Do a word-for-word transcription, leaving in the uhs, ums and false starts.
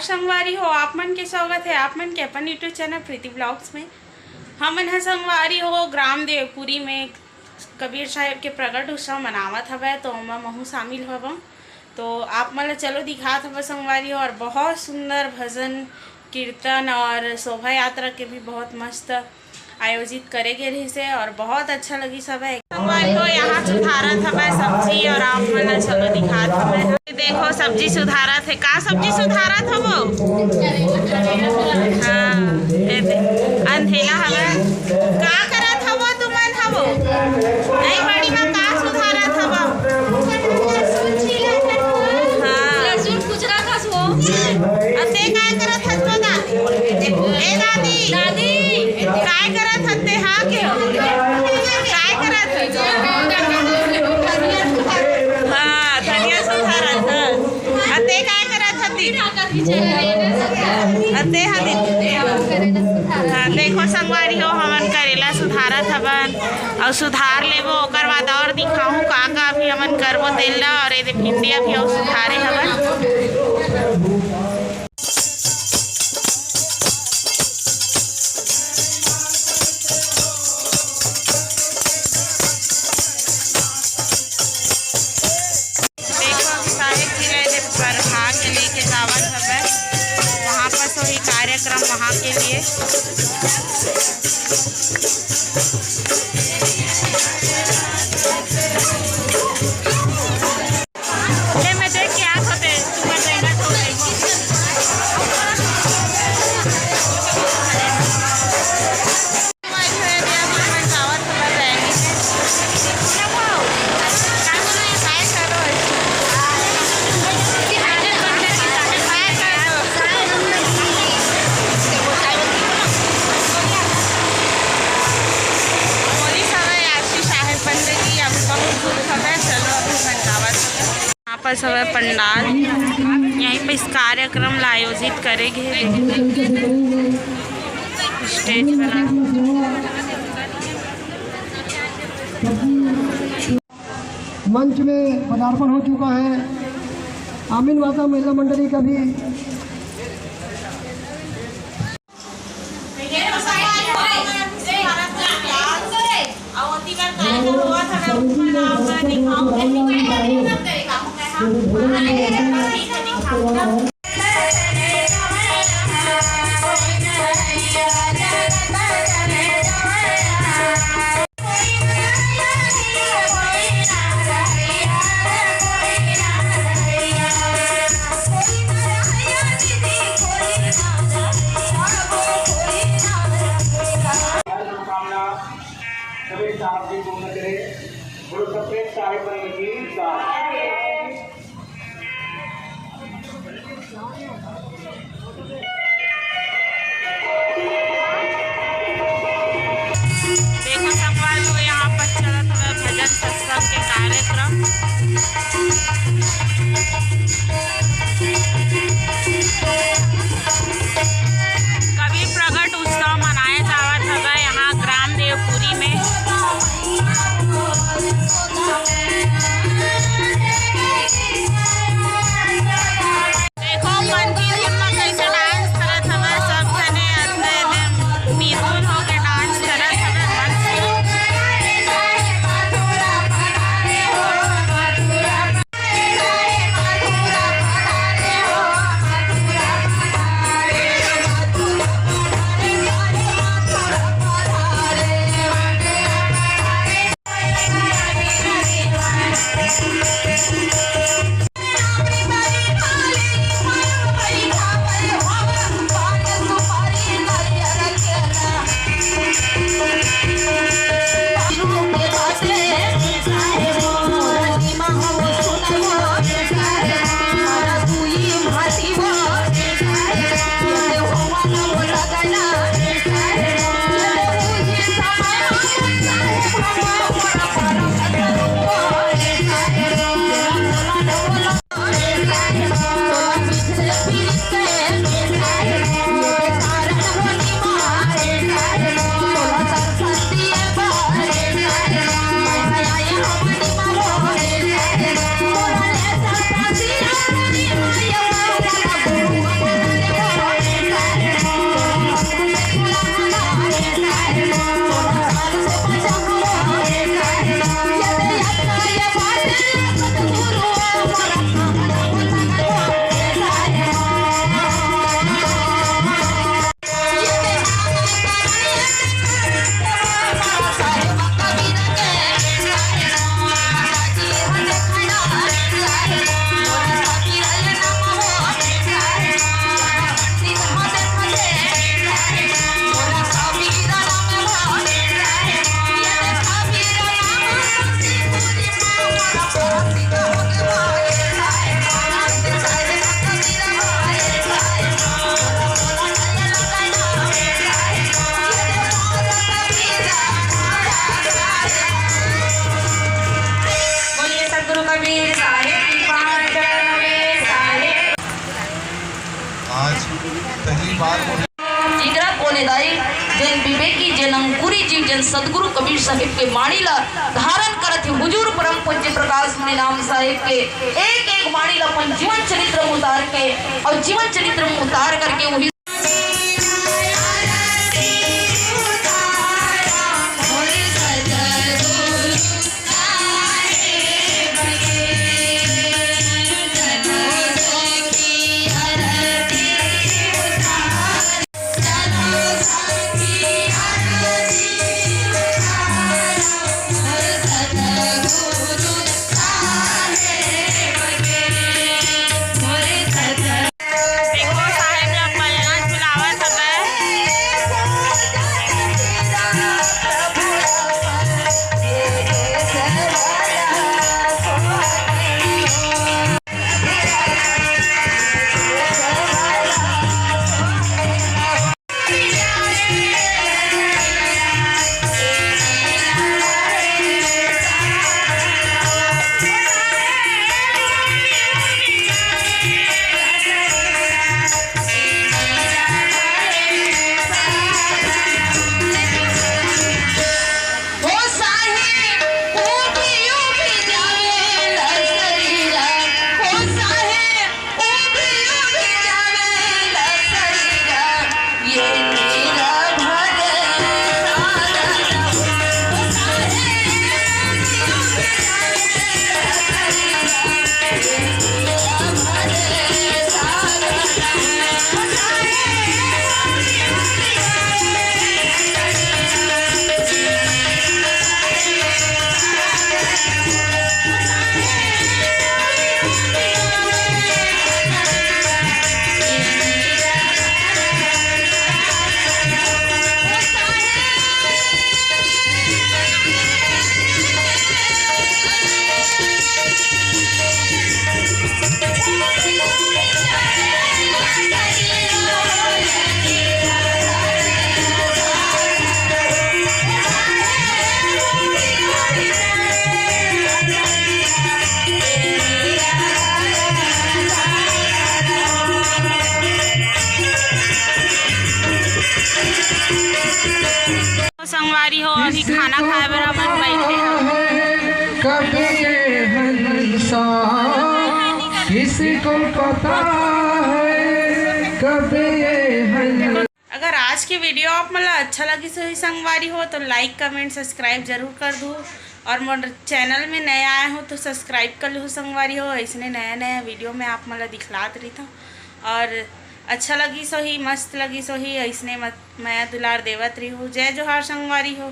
संगवारी हो, आप मन के स्वागत है आप मन के अपन YouTube चैनल प्रीति ब्लॉग्स में। हमन ह संगवारी हो ग्राम देवपुरी में कबीर साहिब के प्रगट उत्सव मनावत हवय, तो ओमा महू शामिल हवं। तो आप मन ला चलो दिखात हवं संगवारी हो, और बहुत सुंदर भजन कीर्तन और शोभा यात्रा के भी बहुत मस्त आयोजित करे गे रहिस हे और बहुत अच्छा लगिस हवय। संगवारी हो, यहाँ सुधारत हवय सब्जी और आप मन ला चलो दिखात हवय। ये देखो, सब्जी सुधारत हे। का सब्जी सुधारत हवो? हाँ, ये दे, अंधेला हवय। का करत हवो तुमन हवो? नहीं, बड़ी माँ, का सुधारत हवो? हाँ। लहसुन कुचरा था सो। अते काय करत हस वो दादी? ए दादी। दादी। काय करत हते हा के? काय करत हस? हाँ, धनिया सुधारत हस। अते काय करत हती? अते हा दीदी। हाँ, देखो संगवारी हो, हमन करेला सुधारत हवन। अउ सुधार लेबो, ओकर बाद और दिखाहूँ का का अभी हमन करबो तेल ला। और एदे भिंडिया भी अउ सुधारे हवन। देखो, अभी साहेब जी ला एदे बरहा के लेके जावत हवय, वहाँ पर वही कार्यक्रम वहाँ के लिए। ले मैं देख के आत होते, तुम्हार लहंगा छोड़ देबो। यहाँ पर सब है पंडाल, यहीं पे इस कार्यक्रम ला आयोजित करे गे हे। स्टेज बना। मंच में पदार्पण हो चुका है आमीन वासा महिला मंडली का भी। हर मनोकामना सप्रेम साहिब जी पूर्ण करे। बोलो सप्रेम साहिब मंदिर की जय। देखो संगवारी हो, यहाँ पर चलत हवे भजन सत्संग के कार्यक्रम। कबीर प्रगट उत्सव मनाए जावत हवय यहाँ ग्राम देवपुरी में। देखो, पंथी धुन म कइसे डांस करत हवय सब झने, अतने दिन मिथुन होके डांस करत हवय मस्त। आज पहली बार बोले। जिगरा कोने दाई, जेन विवेकी, जेन अंकुरी जीव, जेन सदगुरु कबीर साहिब के बाणी ला धारण करत हे, हुजूर परम पूज्य प्रकाश मुनि नाम साहिब के एक एक बाणी ला अपन जीवन चरित्र में उतार के, और जीवन चरित्र में उतार करके वही देखो, साहेब ला पलना झुलावत हवय। संगवारी हो, अभी खाना खाए बर हमन बैठे हन। कब ये हंसा किसी को पता है, कब ये हंसा। अगर आज के वीडियो आप मन ला अच्छा लगिस होही संगवारी हो, तो लाइक, कमेंट, सब्सक्राइब जरूर कर दू। और मोर चैनल में नया आए हो तो सब्सक्राइब कर लो संगवारी हो, ऐसने नया नया वीडियो में आप मन ला दिखलात रहिथों। और अच्छा लगिस होही, मस्त लगिस होही, ऐसने मत मया दुलार देवत रहिहू। जय जोहार संगवारी हो।